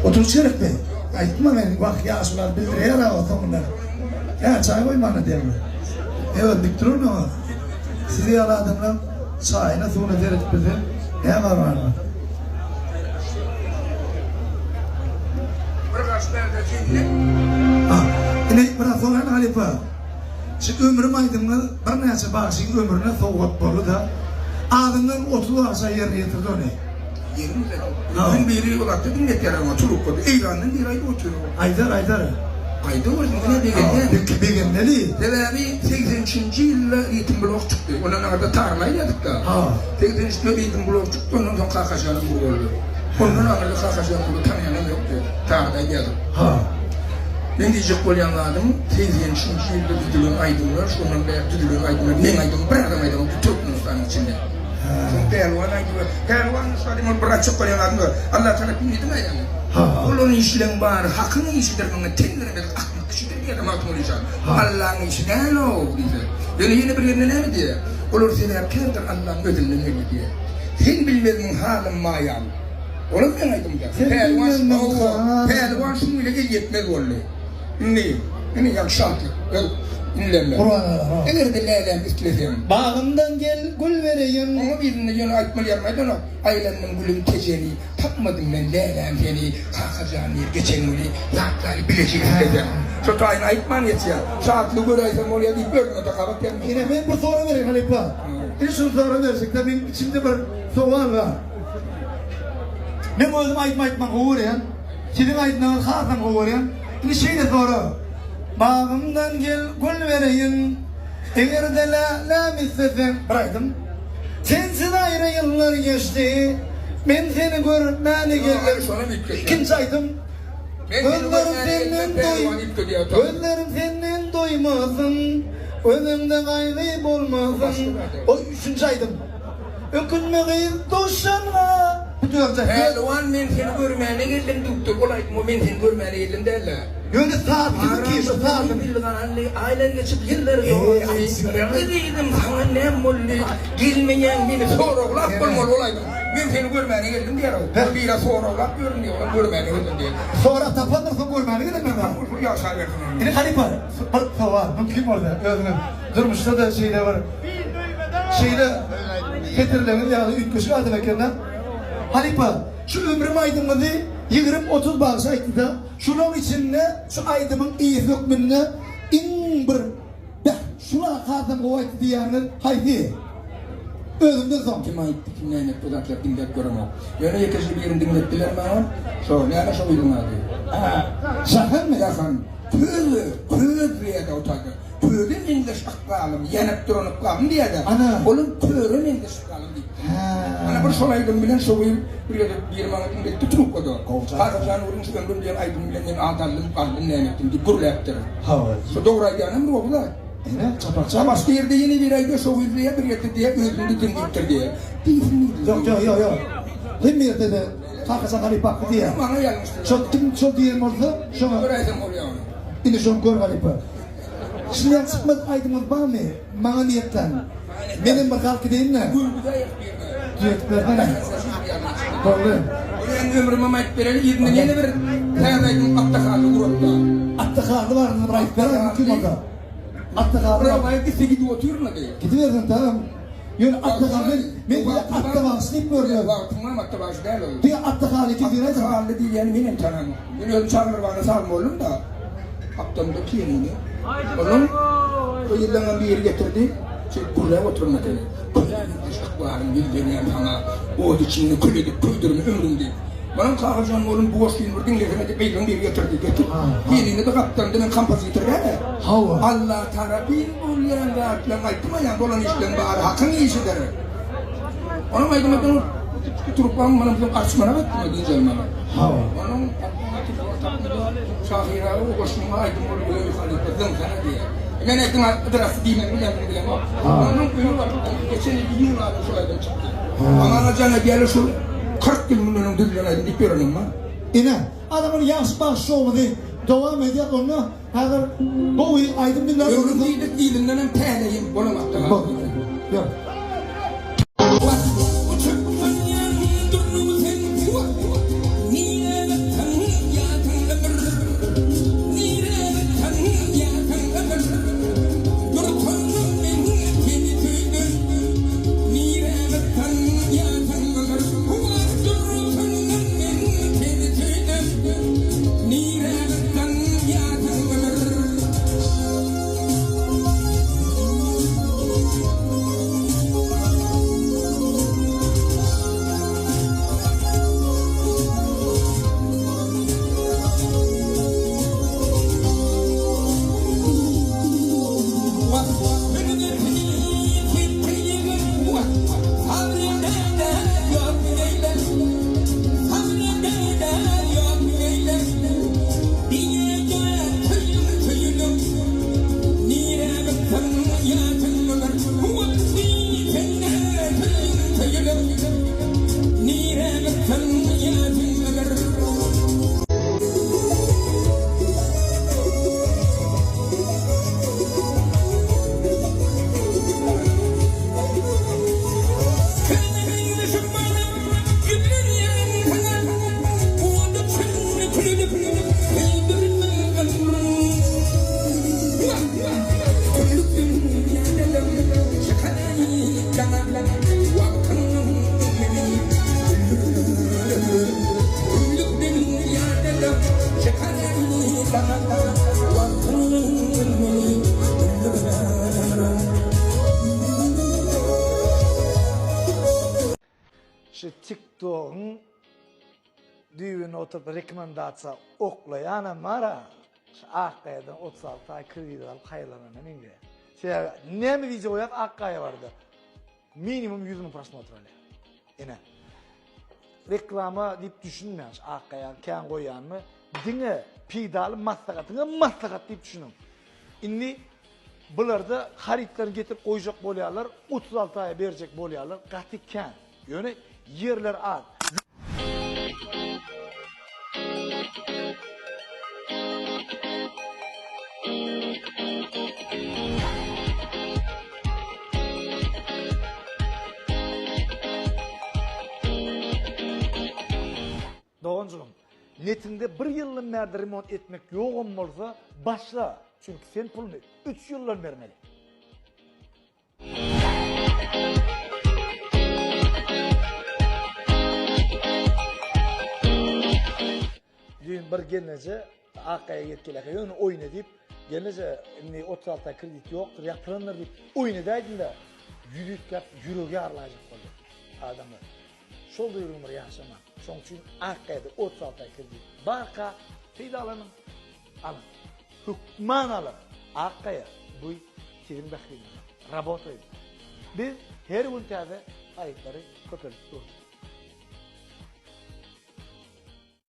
Oturyş gerekmi? Aýtma men wah ýaşular bildirýär-ä o soňundan. Hä, çaý goýmana diýýäňmi? Ýok, dik durun oňa. Siz ýaly adamlar çaýyna suwuna seredip bilse, näme barmy? Bir gaş bärde jennet. Ha, indi biraz soraýyn halypa. Şu ömrüm aýdymyňyz birnäçe bagşyň ömrüne sowgat boldy-da. Azyndan 30 bagşa ýerine ýetirdi ony. Ýerim bilen. Gün biri ol atda diňletýär oňa trubkada. Eýrandan biri aýdyp otyr. Aýdar, aýdar. Aýdawersin, ine begenýän. Belki begenmeli. Sebäbi 83 nji ýylda Ritim blok çykdy. Ondan aňyrda tarny aýdýardyk-da. Ha. 83 de Ritim blok çykdy, ondan soň Kakajan Nury boldy. Ondan aňyrda Kakajan Nury tanaýanam ýokdy. Tarda aýdýardyk. Ha. Men diýjek bolýan zadym, 83 nji ýylda düzülen aýdymlar, şondan bäri düzülen aýdymlar, meň aýdymym bir adam aýdanok Türkmenistanyň içinde. Soň pälwan aýdyp, pälwan şadyň ol bir açyk bolýan adam ýok. Allah tarapyn diýdim aýany. Bolan işleň bary hakyň işidir muňa ten bermedik akmak kişidir diýýär Magtymguly jan. Allaň işi däl-ow diýse. Ýöne ýene bir ýerinde näme diýýär? Olar sebäpkärdir Allaň özünden belli diýýär. Sen bilmezmiň halym maýal. Olam meň aýdymda. Pälwan pälwan şuň bile el ýetmez boldy. Indi, indi ýagşy şatlyk, öz inlemle. Gurban aga, ha. Eger-de läläm isleseň. Bagymdan gel, gül bereýin. Oňa birinde ýöne aýtmaly ýerim aýdanok. Aýlandym gülüň Tejeni, tapmadym men läläm seni, Kakajan diýr geçen güni, ýatlaly bilejik isleseň. Şo taýyny aýtman geçýär. Şatlygy göräýsem bolýar diýip özüme-de gabat gelmedim. Ine men bir sorag bereýin halypa. Ine şuny sorag berjekde meň içimde bir sowal bar. Men özüm aýdym aýtmagy gowy görýän. Siziň aýdmagyňyzy hasam gowy görýän. Indi şeýle sorag. Bagymdan gel gül bereýin, Eger-de läläm isleseň. Bir aýdym. Sensiz aýry ýyllar geçdi, Men seni görmäni geldim. Ikinji aýdym. Gözlerim senden doý, Gözlerim senden doýmasyn, Gözüňde gaýgy bolmasyn. O üçünji aýdym. Ökünme gyz duşanyňa. Bu dörje. Pälwan men seni görmäne geldim diýipdir. Ol aýdym o men seni görmäne geldim däl-de. Ýöne saz siziňki şu sazyň. Bilganly aýlar geçip ýyllar doldy. Ezizim saňa näme boldy? Gelmeýäň meni soraglap bolmaly ol aýdym. Men seni görmäne geldim diýer ol. Bire soraglap ýörün diýer ol görmäne geldim diýer. Sorap tapandyr soň görmäne gelendir. Ýaşabersin. Indi halypa bir sowal mümkin bolsa özüňiz durmuşda-da şeýle bir Şeýle setirleriňiz ýaly üýtgeşik adam ekende. Halypa, şu ömrüm aýdymyňyzy 20-30 bagşy aýtdyda, şulaň içinde şu aýdymyň eýesi hökmünde iň bir beh, şula hasam gowy aýtdy diýýäniňiz haýsy? Özüňden soň. Kim aýtdy, kim näme etdi o zatlary diňläp göremok. Ýöne ýekeje birini diňletdiler maňa. Şo, näme şo gyzyň ady? Jahanmy? Jahan. Köz, köz diýýärdi o taýda. Köze meňzeş ykbalym, ýanyp duran ykbalym diýýär-de, olam köre meňzeş ykbalym diýipdir. Ana bir şol aýdym bilen şo gün bir gezek biri maňa diňletdi trubkada. Kakajan Nuryň şu ömrüm diýen aýdymy bilen men at aldym, galdym näme etdim diýip gürläpdir. Şo dogry aýdýanam dogry-da. Ine, çapakçy. A başga ýerde ýene biri aýdýar, şo gyz diýýär, bir ýerde diýýär, özüni diň diýipdir diýýär. Diýsin diýdi. Ýok, ýok, ýok, ýok. Hemme ýerde-de Kakajan halypa hakly diýýär. Maňa ýalňyşdylar. Şo kim şol diýen bolsa, şoňa. Göräýsem bolýar ony. Indi şony gör halypa. Şundan çykmadyk aýdymyňyz barmy? Maňa niýetlän. Menem bir galyp gideýin-dä. Düzetip bersene. Boldy. Men ömrümem aýdyp bereli, yzyndan ýene bir täze aýdym Atda Hally guratda. Atda Hally barada bir aýdyp beräý mümkin bolsa. Atda Hally. Rowaýat gitse gidip otyryn-da. Gidibersin tamam. Ýöne Atda Hally men size Atda bagşy diýip gördüm. Wagtyň barmy Atda bagşy däl ol. Diňe Atda Hally diýip Atda Hally diýýäni menem tanamok. Men özüm çaglar bagynda saz boldum-da. Gapdalynda pianino. Ondan o ýyllaňam biri getirdi. Şeýdip gürläp oturan ekeni. Köýdürme ykbalym ýüzlenýän saňa, Ot içinde kül edip köýdürme ömrüm diýip. Maňam Kakajan oglum bu goşgyny bir diňlesene diýip gyzyň biri getirdi. Getir. Pianino-da gapdalynda men kompozitor däl-ä. Hawa. Alla tarapyn bolýan zatlaryň aýtmaýan bolan işleň bary Hakyň işidir. Onuň aýdymy dur. Turup baň, munam soň arçmana gaýtdym dynç almana. Hawa. Onuň Şahyr aga o goşgyňa aýdym bolup öý halypa zyňsana diýýär. Men aýtdym ydrasy diýmeli bilen bilemok. Onuň öýi bar. Geçen ýyl iýun aýynda şol aýdym çykdy. Maňa jaň edýärler şol 40 ýyl mundan öň düzülen aýdym diýip ýörenim bar. Ine, adamlar ýagşy bagşy şowumyzy dowam edýär. Onda Häzir gowy aýdym diňläp Ömrüm diýdik yzyndanam täleýim bolan atda galdy. Ýok. Düýbünde oturyp rekomendasiýa oklaýanam bar-a. Şu Akgaýadan 36 aý kredit alyp haýyrlanana meňzeýär. Sebäbi näme wideo goýak Akgaýa barada minimum 100 müň prosmotr alýar. Ine. Reklama diýip düşünmäň şu Akgaýany kän goýýanymy. Diňe peýdaly maslahatyňa maslahat diýip düşüniň. Indi bularda harytlaryny getirip goýjak bolýarlar, 36 aýa berjek bolýarlar, gaty kän. Ýöne ýerler az. Doganjygym, netiňde bir ýyldan bärde remont etmek ýogam bolsa, başla, çünki sen puluny üç ýyldan bermeli. Düýn bir gelneje Akgaýa gelip gelýärkä ýöne oýun edip, gelneje indi 36 aý kredit ýokdur, ýapylandyr diýip oýun edäýdim-de, ýüzi üýtgäp, ýüregi ýarylaýjak boldy adamlar. Şol duýgy bir ýaşama. Şoň üçin Akgaýada 36 aý kredit barka peýdalanyň, alyň. Hökman alyň. Akgaýa bu siziň bähbidiňize. Rabotaýyn. Biz her gün täze harytlary köpeldip durus.